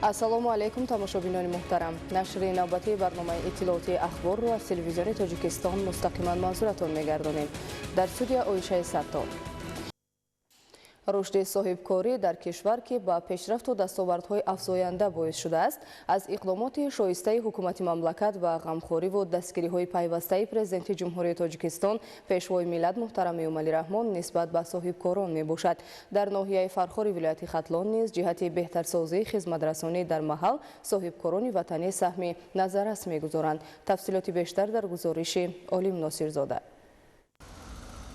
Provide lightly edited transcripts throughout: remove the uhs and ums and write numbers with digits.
Ассалому алайкум, тамошобинони муҳтарам. Нашри навбатии барномаи иттилоотии Ахборро аз Телевизиони Тоҷикистон мустақиман манзуратон мегардонем. Дар студия Оишаи Саттор. Рушди соҳибкорӣ дар кишвар, ки ба пешрафту дастовардҳои афзоянда боис шудааст, аз иқдомоти шоистаи ҳукумати мамлакат ва ғамхориву дастгириҳои пайвастаи Президенти Ҷумҳурии Тоҷикистон, Пешвои миллат муҳтарам Эмомалӣ Раҳмон нисбат ба соҳибкорон мебошад. Дар ноҳияи Фархори вилояти Хатлон низ ҷиҳати беҳтарсозии хизматрасонӣ дар маҳал соҳибкорони ватанӣ саҳми назаррас мегузоранд. Тафсилоти бештар дар гузориши Олим Носирзода.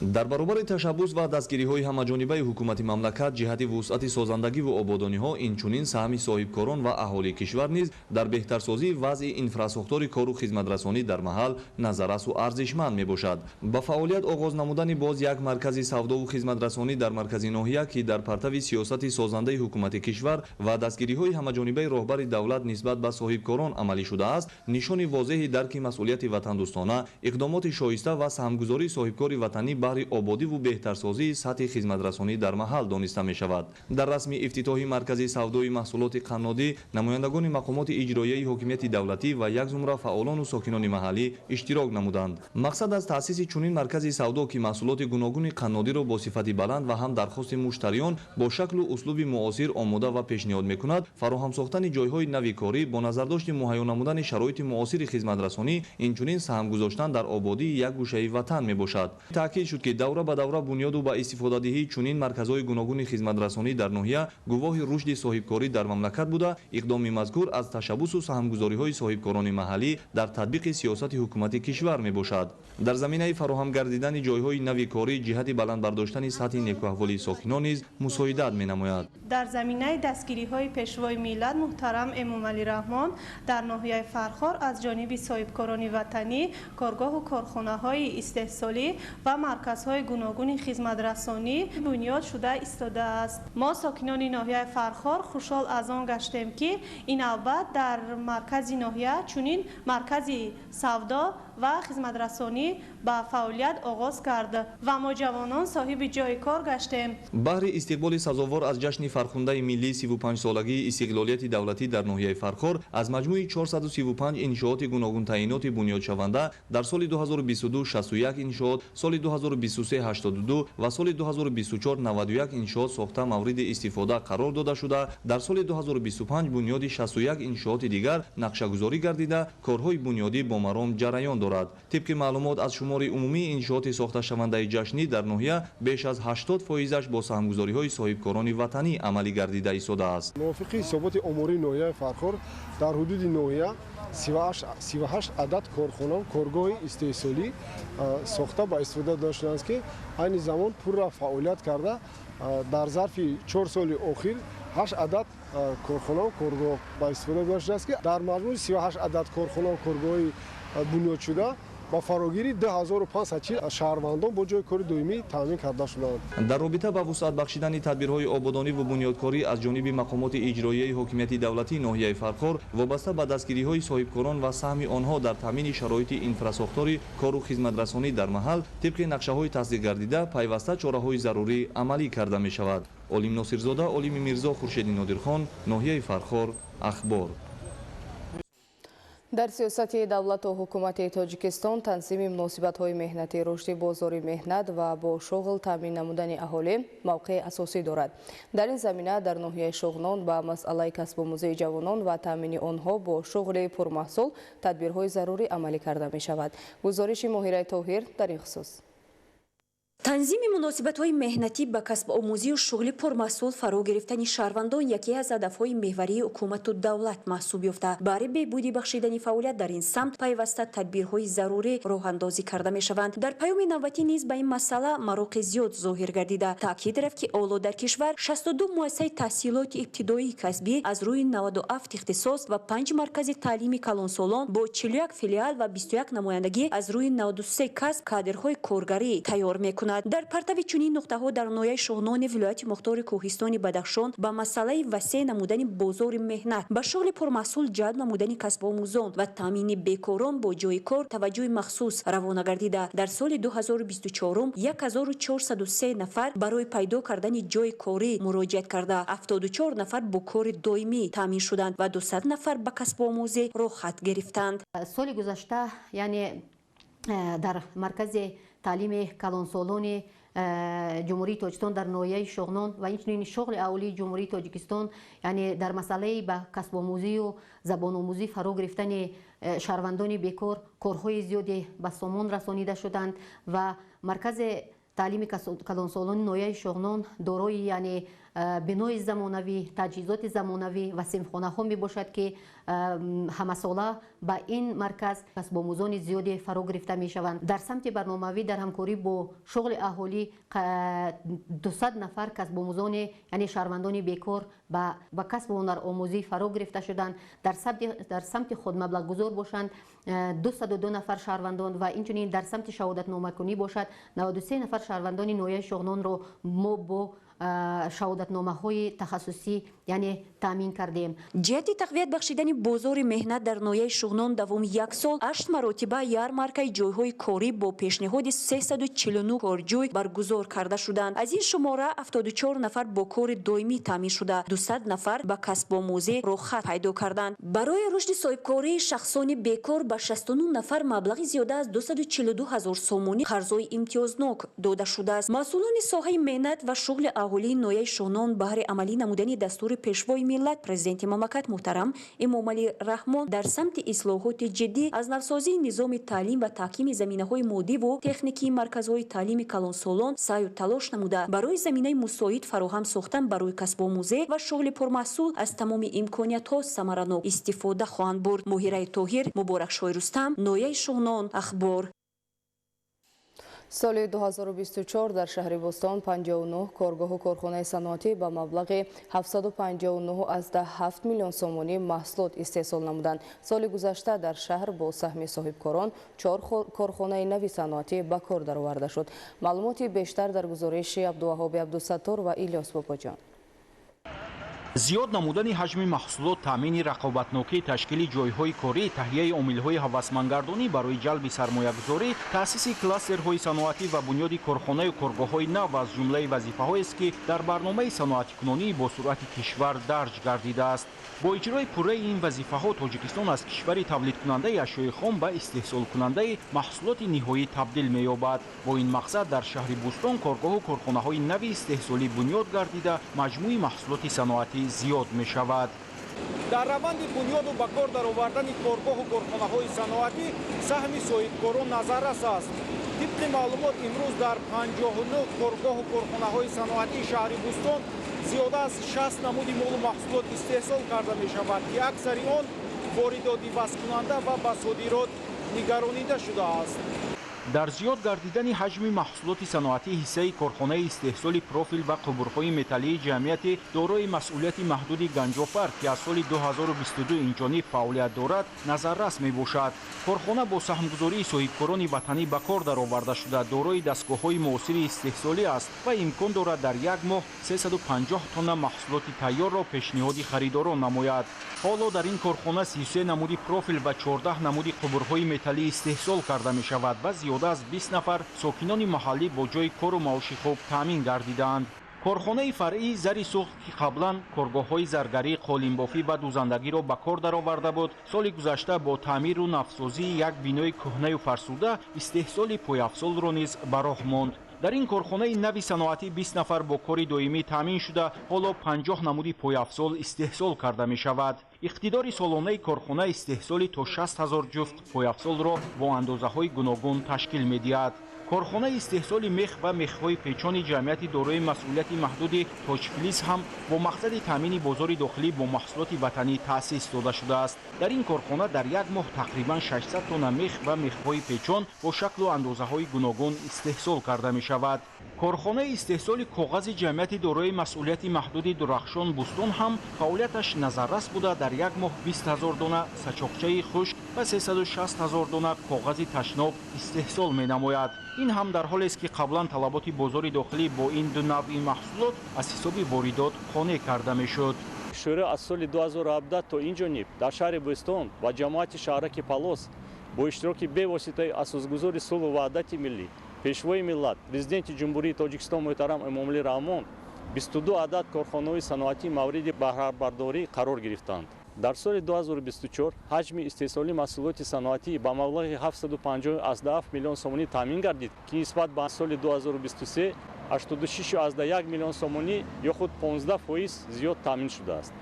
Дар баробари ташаббус ва дастгириҳои ҳамаҷонибаи ҳукумати мамлакат ҷиҳати вусъати созандагиву ободониҳо, инчунин саҳми соҳибкорон ва аҳолии кишвар низ дар беҳтарсозии вазъи инфрасохтори кору хизматрасонӣ дар маҳал назаррасу арзишманд мебошад. Ба фаъолият оғоз намудани боз як маркази савдову хизматрасонӣ дар маркази ноҳия, ки дар партави сиёсати созандаи ҳукумати кишвар ва дастгириҳои ҳамаҷонибаи роҳбари давлат нисбат ба соҳибкорон амалӣ шудааст, нишони возеҳи дарки масъулияти ватандӯстона, иқдомоти шоиста ва саҳмгузории соҳибкори ватанӣ баҳри ободиву беҳтарсозии сатҳи хизматрасонӣ дар маҳал дониста мешавад. Дар расми ифтитоҳи маркази савдои маҳсулоти қаннодӣ намояндагони мақомоти иҷроияи ҳокимияти давлатӣ ва як зумра фаъолону сокинони маҳаллӣ иштирок намуданд. Мақсад аз таъсиси чунин маркази савдо, ки маҳсулоти гуногуни қаннодиро бо сифати баланд ва ҳам дархости муштариён бо шаклу услуби муосир омода ва пешниҳод мекунад, фароҳам сохтани ҷойҳои нави корӣ бо назардошти муҳайё намудани шароити муосири хизматрасонӣ, инчунин саҳм гузоштан дар ободии як гӯшаи ватан мебошад. Таъкид шуд, ки давра ба давра бунёду ба истифодадиҳии чунин марказҳои гуногуни хизматрасонӣ дар ноҳия гувоҳи рушди соҳибкорӣ дар мамлакат буда, иқдоми мазкур аз ташаббусу саҳмгузориҳои соҳибкорони маҳаллӣ дар татбиқи сиёсати ҳукумати кишвар мебошад. Дар заминаи фароҳам гардидани ҷойҳои нави корӣ ҷиҳати баланд бардоштани сатҳи некуаҳволии сокинон низ мусоидат менамояд. Дар заминаи дастгириҳои Пешвои миллат муҳтарам Эмомалӣ Раҳмон дар ноҳияи Фархор аз ҷониби соҳибкорони ватанӣ коргоҳу корхонаҳои истеҳсолӣ ва марказҳои гуногуни хизматрасонӣ бунёд шуда истодааст. Мо, сокинони ноҳияи Фархор, хушҳол аз он гаштем, ки ин навбат дар маркази ноҳия чунин маркази савдо ва хизматрасонӣ ба фаъолият оғоз кард ва мо, ҷавонон, соҳиби ҷойи кор гаштем. Баҳри истиқболи сазовор аз ҷашни фархундаи миллии 35-солагии истиқлолияти давлатӣ дар ноҳияи Фархор аз маҷмӯи 435 иншооти гуногунтаъиноти бунёдшаванда дар соли 2022 61 иншоот, соли 2023 82 ва соли 2024 91 иншоот сохта мавриди истифода қарор дода шуда, дар соли 2025 бунёди 61 иншооти дигар нақшагузорӣ гардида, корҳои бунёдӣ бо маром ҷараён дорад. Тибқи маълумот, аз шумори умумии иншооти сохташавандаи ҷашнӣ дар ноҳия беш аз 80 фоизаш бо саҳмгузориҳои соҳибкорони ватанӣ амалӣ гардида истодааст. Мувофиқи ҳисоботи омории ноҳияи Фархор, дар ҳудуди ноҳия 38 адад корхона, коргоҳи истеҳсолӣ сохта ба истифода дода шудааст, ки айни замон пурра фаъолият карда, дар зарфи 4 соли охир ҳашт адад корхонаву коргоҳ ба истифода дода шудааст, ки дар маҷмӯи 38 адад корхонаву коргоҳи бунёдшуда ба фарогири 2540 шаҳрвандон бо ҷойи кори доимӣ таъмин карда шуданд. Дар робита ба вусъат бахшидани тадбирҳои ободониву бунёдкорӣ аз ҷониби мақомоти иҷроияи ҳокимияти давлатии ноҳияи Фархор, вобаста ба дастгириҳои соҳибкорон ва саҳми онҳо дар таъмини шароити инфрасохтори кору хизматрасонӣ дар маҳал, тибқи нақшаҳои тасдиқ гардида пайваста чораҳои зарурӣ амалӣ карда мешавад. Олим Носирзода, Олими Мирзо, Хуршеди Нодирхон, ноҳияи Фархор, Ахбор. Дар сиёсати давлату ҳукумати Тоҷикистон танзими муносибатҳои меҳнатӣ, рушди бозори меҳнат ва бо шуғл таъмин намудани аҳолӣ мавқеи асосӣ дорад. Дар ин замина дар ноҳияи Шуғнон ба масъалаи касбомӯзии ҷавонон ва таъмини онҳо бо шуғли пурмаҳсул тадбирҳои зарурӣ амалӣ карда мешавад. Гузориши Моҳираи Тоҳир дар ин хусус. Танзими муносибатҳои меҳнатӣ, ба касбомӯзию шуғли пурмаҳсул фаро гирифтани шаҳрвандон яке аз ҳадафҳои меҳварии ҳукумату давлат маҳсуб ёфта, баҳри беҳбудӣ бахшидани фаъолият дар ин самт пайваста тадбирҳои зарурӣ роҳандозӣ карда мешаванд. Дар паёми навбатӣ низ ба ин масъала мароқи зиёд зоҳир гардида, таъкид рафт, ки ҳоло дар кишвар 62 муассисаи таҳсилоти ибтидоии касбӣ аз рӯи 97 ихтисос ва панҷ маркази таълими калонсолон бо 41 филиал ва 21 намояндагӣ аз рӯи 93 касб кадрҳои коргарӣ тайёр мекунад. кунад. Дар партави чунин нуқтаҳо дар ноҳияи Шуғнони вилояти мухтори Кӯҳистони Бадахшон ба масъалаи васеъ намудани бозори меҳнат, ба шуғли пурмаҳсул ҷалб намудани касбомӯзон ва таъмини бекорон бо ҷойи кор таваҷҷӯҳи махсус равона гардида, дар соли 2024 1403 нафар барои пайдо кардани ҷойи корӣ муроҷиат карда, 74 нафар бо кори доимӣ таъмин шуданд ва 200 нафар ба касбомӯзӣ роҳхат гирифтанд. Соли гузашта, яъне дар маркази таълими калонсолони Ҷумҳурии Тоҷикистон дар ноҳияи Шуғнон ва инчунин шуғли аҳолии Ҷумҳурии Тоҷикистон, яъне дар масъалаи ба касбомӯзию забономӯзӣ фаро гирифтани шаҳрвандони бекор корҳои зиёде ба сомон расонида шуданд ва маркази таълими калонсолони ноҳияи Шуғнон дорои, яъне бинои замонавӣ, таҷҳизоти замонавӣ ва синфхонаҳо мебошад, ки ҳамасола ба ин марказ касбомӯзони зиёде фаро гирифта мешаванд. Дар самти барномавӣ дар ҳамкорӣ бо шуғли аҳолӣ 200 нафар касбомӯзони, яъне шаҳрвандони бекор ба касбу ҳунаромӯзӣ фаро гирифта шуданд. Дар самти худмаблағгузор бошанд 202 нафар шаҳрвандон ва инчунин дар самти шаҳодатномакунӣ бошад 93 нафар шаҳрвандони ноҳияи Шуғнонро мо бо шаҳодатномаҳои тахассусӣ, яъне таъмин кардем. Ҷиҳати тақвият бахшидани бозори меҳнат дар ноҳияи Шуғнон давоми як сол 8 маротиба ярмаркаи ҷойҳои корӣ бо пешниҳоди 349 корҷӯй баргузор карда шуданд. Аз ин шумора 74 нафар бо кори доимӣ таъмин шуда, 200 нафар ба касбомӯзӣ роҳхат пайдо карданд. Барои рушди соҳибкории шахсони бекор ба 69 нафар маблағи зиёда аз 242 ҳазор сомонӣ қарзҳои имтиёзнок дода шудааст. Масъулони соҳаи меҳнат ва шуғли аҳолии ноҳияи Шуғнон баҳри амалӣ намудани дастури Пешвои миллат, Президенти мамлакат муҳтарам Эмомалӣ Раҳмон дар самти ислоҳоти ҷиддӣ, аз навсозии низоми таълим ва таҳкими заминаҳои моддиву техникии марказҳои таълими калонсолон саъю талош намуда, барои заминаи мусоид фароҳам сохтан барои касбомӯзӣ ва шуғли пурмаҳсул аз тамоми имкониятҳо самаранок истифода хоҳанд бурд. Моҳираи Тоҳир, Муборакшоҳи Рустам, ноҳияи Шуғнон, Ахбор. Соли 2024 дар шаҳри Бӯстон 59 коргоҳу корхонаи саноатӣ ба маблағи 759,7 миллион сомонӣ маҳсулот истеҳсол намуданд. Соли гузашта дар шаҳр бо саҳми соҳибкорон 4 корхонаи нави саноатӣ ба кор дароварда шуд. Маълумоти бештар дар гузориши Абдуваҳоби Абдусаттор ва Илёс Бобоҷон. Зиёд намудани ҳаҷми маҳсулот, таъмини рақобатнокӣ, ташкили ҷойҳои корӣ, таҳияи омилҳои ҳавасмандгардонӣ барои ҷалби сармоягузорӣ, таъсиси кластерҳои саноатӣ ва бунёди корхонаю коргоҳҳои нав аз ҷумлаи вазифаҳоест, ки дар барномаи саноатикунонии бо суръати кишвар дарҷ гардидааст. Бо иҷрои пурраи ин вазифаҳо Тоҷикистон аз кишвари тавлидкунандаи ашёи хом ба истеҳсолкунандаи маҳсулоти ниҳоӣ табдил меёбад. Бо ин мақсад дар шаҳри Бӯстон коргоҳу корхонаҳои нави истеҳсолӣ бунёд гардида, маҷмӯи маҳсулоти саноатӣ зиёд мешавад. Дар раванди бунёду ба кор даровардани коргоҳу корхонаҳои саноатӣ саҳми соҳибкорон назаррас аст. Тибқи маълумот, имрӯз дар 59 коргоҳу корхонаҳои саноатии шаҳри Бӯстон зиёда аз 60 намуди молу маҳсулот истеҳсол карда мешавад, ки аксари он воридот ивазкунанда ва ба содирот нигаронида шудааст. Дар зиёд гардидани ҳаҷми маҳсулоти саноатӣ ҳиссаи корхонаи истеҳсоли профил ва қубурҳои металлии ҷамъияти дорои масъулияти маҳдуди Ганҷофар, ки аз соли 2022 инҷониб фаъолият дорад, назаррас мебошад. Корхона бо саҳмгузории соҳибкорони ватанӣ ба кор дароварда шуда, дорои дастгоҳҳои муосири истеҳсолӣ аст ва имкон дорад дар як моҳ 350 тонна маҳсулоти тайёрро пешниҳоди харидорон намояд. Ҳоло дар ин корхона 33 намуди профил ва 14 намуди қубурҳои металлӣ истеҳсол карда мешавад ва зиёда аз 20 нафар сокинони маҳаллӣ бо ҷойи кору маоши хуб таъмин гардидаанд. Корхонаи фаръии Зари Суғд, ки қаблан коргоҳҳои заргарӣ, қолинбофӣ ва дӯзандагиро ба кор дароварда буд, соли гузашта бо таъмиру навсозии як бинои кӯҳнаю фарсуда истеҳсоли пойафзолро низ ба роҳ монд. Дар ин корхонаи нави саноатӣ 20 нафар бо кори доимӣ таъмин шуда, ҳоло 50 намуди пойафзол истеҳсол карда мешавад. Иқтидори солонаи корхона истеҳсоли то 60 ҳазор ҷуфт пойафзолро бо андозаҳои гуногун ташкил медиҳад. Корхонаи истеҳсоли мех ва мехҳои печони ҷамъияти дорои масъулияти маҳдуди Тоҷфлис ҳам бо мақсади таъмини бозори дохилӣ бо маҳсулоти ватанӣ таъсис дода шудааст. Дар ин корхона дар як моҳ тақрибан 600 тонна мех ва мехҳои печон бо шаклу андозаҳои гуногун истеҳсол карда мешавад. Корхонаи истеҳсоли коғази ҷамъияти дорои масъулияти маҳдуди Дурахшон Бӯстон ҳам фаъолияташ назаррас буда, дар як моҳ 20 ҳазор дона сачоқчаи хушк ва 360 ҳазор дона коғази ташноб истеҳсол менамояд. Ин ҳам дар ҳолест, ки қаблан талаботи бозори дохилӣ бо ин ду навъи маҳсулот аз ҳисоби воридот қонеъ карда мешуд. Шӯро аз соли 2017 то ин ҷониб дар шаҳри Бӯстон ва ҷамоати шаҳраки Палос бо иштироки бевоситаи асосгузори сулҳу ваҳдати миллӣ, Пешвои миллат, Президенти Ҷумҳурии Тоҷикистон муҳтарам Эмомалӣ Раҳмон 22 адад корхонаҳои саноатӣ мавриди баҳрабардорӣ қарор гирифтанд. Дар соли 2024 ҳаҷми истеҳсоли маҳсулоти саноатӣ ба маблағи 750,7 миллион сомонӣ таъмин гардид, ки нисбат ба соли 2023 86,1 миллион сомонӣ ё худ 15% зиёд таъмин шудааст.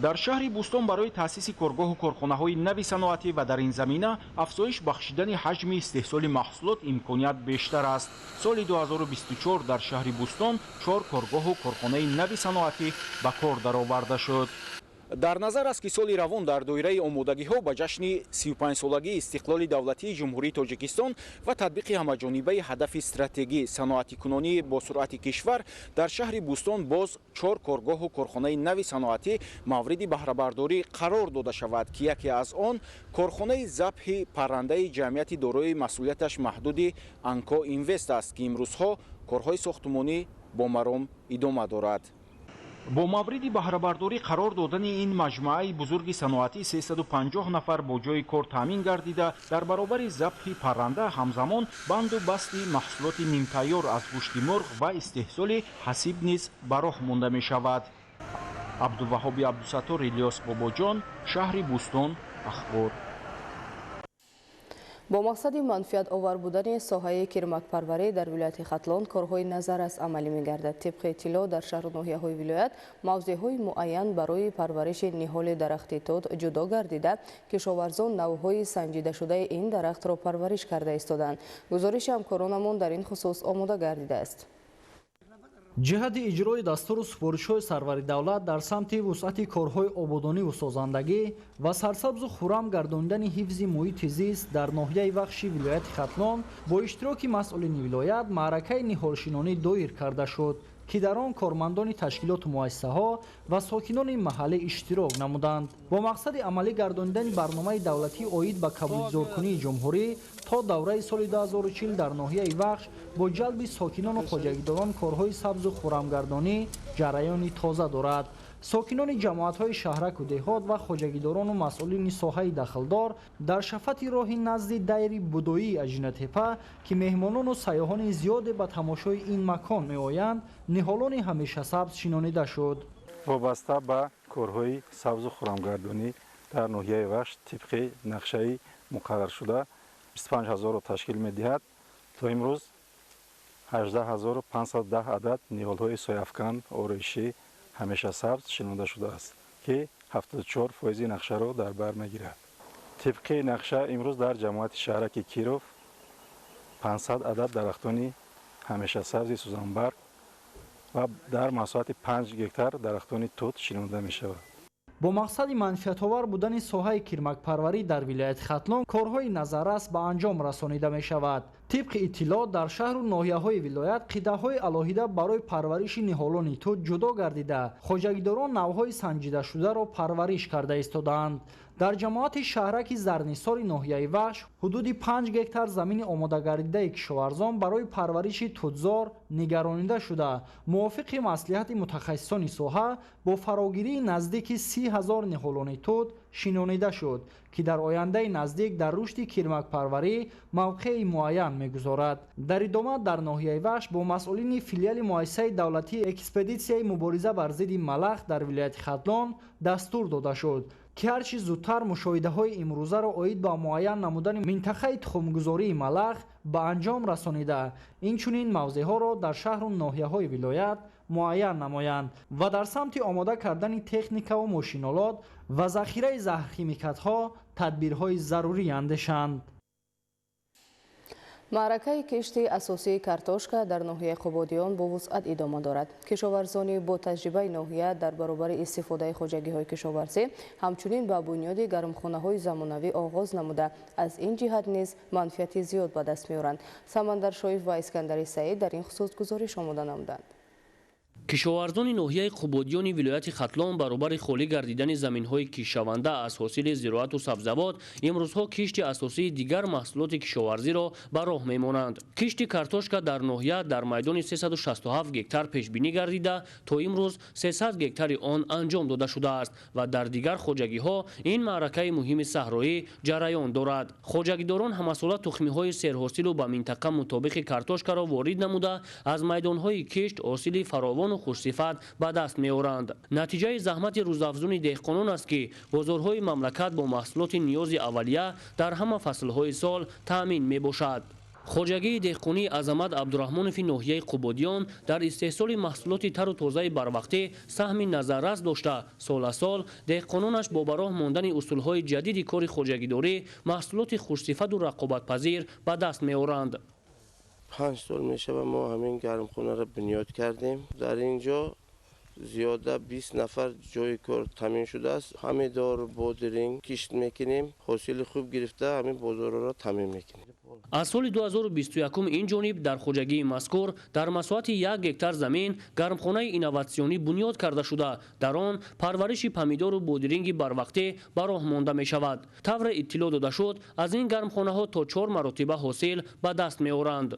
Дар шаҳри Бӯстон барои таъсиси коргоҳу корхонаҳои нави саноатӣ ва дар ин замина афзоиш бахшидани ҳаҷми истеҳсоли маҳсулот имконият бештар аст. Соли 2024 дар шаҳри Бӯстон 4 коргоҳу корхонаи нави саноатӣ ба кор дароварда шуд. Дар назар аст, ки соли равон дар доираи омодагиҳо ба ҷашни 35-солагии истиқлоли давлатии Ҷумҳурии Тоҷикистон ва татбиқи ҳамаҷонибаи ҳадафи стратегӣ саноатикунонии бо суръати кишвар дар шаҳри Бӯстон боз 4 коргоҳу корхонаи нави саноатӣ мавриди баҳрабардорӣ қарор дода шавад, ки яке аз он корхонаи забҳи паррандаи ҷамъияти дорои масъулияташ маҳдуди Анко Инвест аст, ки имрӯзҳо корҳои сохтумонӣ бо маром идома дорад. Бо мавриди баҳрабардорӣ қарор додани ин маҷмӯаи бузурги саноатӣ 350 нафар бо ҷойи кор таъмин гардида, дар баробари забҳи парранда ҳамзамон банду басти маҳсулоти нимтайёр аз гӯшти мурғ ва истеҳсоли ҳасиб низ ба роҳ монда мешавад. Абдуваҳоби Абдусаттор, Илёс Бобоҷон, шаҳри Бӯстон, Ахбор. Бо мақсади манфиатовар будани соҳаи кирмакпарварӣ дар вилояти Хатлон корҳои назаррас амалӣ мегардад. Тибқи иттилоъ, дар шаҳру ноҳияҳои вилоят мавзеъҳои муайян барои парвариши ниҳоли дарахти тут ҷудо гардида, кишоварзон навъҳои санҷидашудаи ин дарахтро парвариш карда истоданд. Гузориши ҳамкоронамон дар ин хусус омода гардидааст. Ҷиҳати иҷрои дастуру супоришҳои сарвари давлат дар самти вусъати корҳои ободониву созандагӣ ва сарсабзу хуррам гардонидани ҳифзи муҳити зист дар ноҳияи Вахши вилояти Хатлон бо иштироки масъулини вилоят маъракаи ниҳолшинонӣ доир карда шуд, ки дар он кормандони ташкилоту муассисаҳо ва сокинони маҳаллӣ иштирок намуданд. Бо мақсади амалӣ гардонидани барномаи давлатӣ оид ба кабудизоркунии ҷумҳурӣ то давраи соли 2040 дар ноҳияи Вахш бо ҷалби сокинону хоҷагидорон корҳои сабзу хуррамгардонӣ ҷараёни тоза дорад. Сокинони ҷамоатҳои шаҳраку деҳот ва хоҷагидорону масъулини соҳаи дахлдор дар шафати роҳи назди дайри будоии Аҷинатепа, ки меҳмонону сайёҳони зиёде ба тамошои ин макон меоянд, ниҳолони ҳамешасабз шинонида шуд. Вобаста ба корҳои сабзу хуррамгардонӣ дар ноҳияи Вахш тибқи нақшаи муқарраршуда 25 ҳазорро ташкил медиҳад. То имрӯз 18510 адад ниҳолҳои сояафкан, ороишӣ, ҳамешасабз шинонда шудааст, ки 74% нақшаро дар бар мегирад. Тибқи нақша имрӯз дар ҷамоати шаҳраки Киров 500 адад дарахтони ҳамешасабзи сӯзанбарг ва дар масоҳати 5 гектар дарахтони тут шинонда мешавад. Бо мақсади манфиатовар будани соҳаи кирмакпарварӣ дар вилояти Хатлон корҳои назаррас ба анҷом расонида мешавад. Тибқи иттилоъ, дар шаҳру ноҳияҳои вилоят қитъаҳои алоҳида барои парвариши ниҳолони тут ҷудо гардида, хоҷагидорон навъҳои санҷидашударо парвариш карда истодаанд. Дар ҷамоати шаҳраки Зарнисори ноҳияи Вахш ҳудуди 5 гектар замини омодагардидаи кишоварзон барои парвариши тутзор нигаронида шуда, мувофиқи маслиҳати мутахассисони соҳа бо фарогирии наздики 30 ҳазор ниҳолони тут шинонида шуд, ки дар ояндаи наздик дар рушди кирмакпарварӣ мавқеи муайян мегузорад. Дар идома дар ноҳияи Вахш бо масъулини филиали муассисаи давлатии экспедитсияи мубориза бар зидди малах дар вилояти Хатлон дастур дода шуд, ки ҳарчи зудтар мушоҳидаҳои имрӯзаро оид ба муайян намудани минтақаи тухмгузории малах ба анҷом расонида, инчунин мавзеъҳоро дар шаҳру ноҳияҳои вилоят муайян намоянд ва дар самти омода кардани техникаву мошинолот ва захираи заҳрхимикатҳо тадбирҳои зарурӣ андешанд. Маъракаи кишти асосии картошка дар ноҳияи Қубодиён бо вусъат идома дорад. Кишоварзони бо таҷрибаи ноҳия дар баробари истифодаи хоҷагиҳои кишоварзӣ ҳамчунин ба бунёди гармхонаҳои замонавӣ оғоз намуда, аз ин ҷиҳат низ манфиати зиёд ба даст меоранд. Самандар Шоев ва Искандари Саид дар ин хусус гузориш омода намуданд. Кишоварзони ноҳияи Қубодиёни вилояти Хатлон баробари холӣ гардидани заминҳои киштшаванда аз ҳосили зироату сабзавот имрӯзҳо кишти асосии дигар маҳсулоти кишоварзиро ба роҳ мемонанд. Кишти картошка дар ноҳия дар майдони 367 гектар пешбинӣ гардида, то имрӯз 300 гектари он анҷом дода шудааст ва дар дигар хоҷагиҳо ин маъракаи муҳими саҳроӣ ҷараён дорад. Хоҷагидорон ҳамасола тухмиҳои серҳосилу ба минтақа мутобиқи картошкаро ворид намуда, аз майдонҳои кишт ҳосили фаровону хушсифат ба даст меоранд. Натиҷаи заҳмати рӯзафзуни деҳқонон аст, ки бозорҳои мамлакат бо маҳсулоти ниёзи аввалия дар ҳама фаслҳои сол таъмин мебошад. Хоҷагии деҳқонии Азамат Абдураҳмонови ноҳияи Қубодиён дар истеҳсоли маҳсулоти тару тозаи барвақтӣ саҳми назаррас дошта, сол аз сол деҳқононаш бо ба роҳ мондани усулҳои ҷадиди кори хоҷагидорӣ маҳсулоти хушсифату рақобатпазир ба даст меоранд. 5 сол мешавад мо ҳамин гармхонаро бунёд кардем. Дар ин ҷо зиёда 20 нафар ҷои кор таъмин шудааст. Ҳамидор, бодиринг кишт мекунем, ҳосили хуб гирифта ҳамин бозорҳоро таъмин мекунем. Аз соли 2021 ин ҷониб дар хоҷагии мазкур дар масоҳати 1 гектар замин гармхонаи инноватсионӣ бунёд карда шуда, дар он парвариши помидору бодиринги барвақтӣ ба роҳ монда мешавад. Тавре иттилоъ дода шуд, аз ин гармхонаҳо то 4 маротиба ҳосил ба даст меоранд.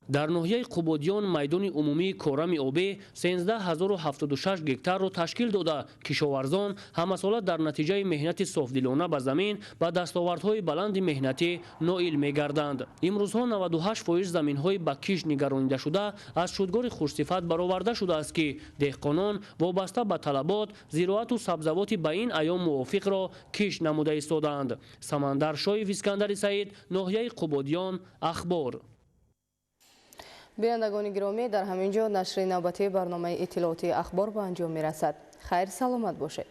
Дар ноҳияи Қубодиён майдони умумии корами обӣ 13076 гектарро ташкил дода, кишоварзон ҳамасола дар натиҷаи меҳнати софдилона ба замин ба дастовардҳои баланди меҳнатӣ ноил мегарданд. Имрӯзҳо 98% заминҳои ба кишт нигаронидашуда аз шудгори хушсифат бароварда шудааст, ки деҳқонон вобаста ба талабот зироату сабзавоти ба ин айём мувофиқро кишт намуда истодаанд. Самандар Шоев, Искандари Саид, ноҳияи Қубодиён, Ахбор. Бинандагони гиромӣ, дар ҳамин ҷо нашри навбатии барномаи иттилоотии Ахбор ба анҷом мерасад. Хайр, саломат бошед.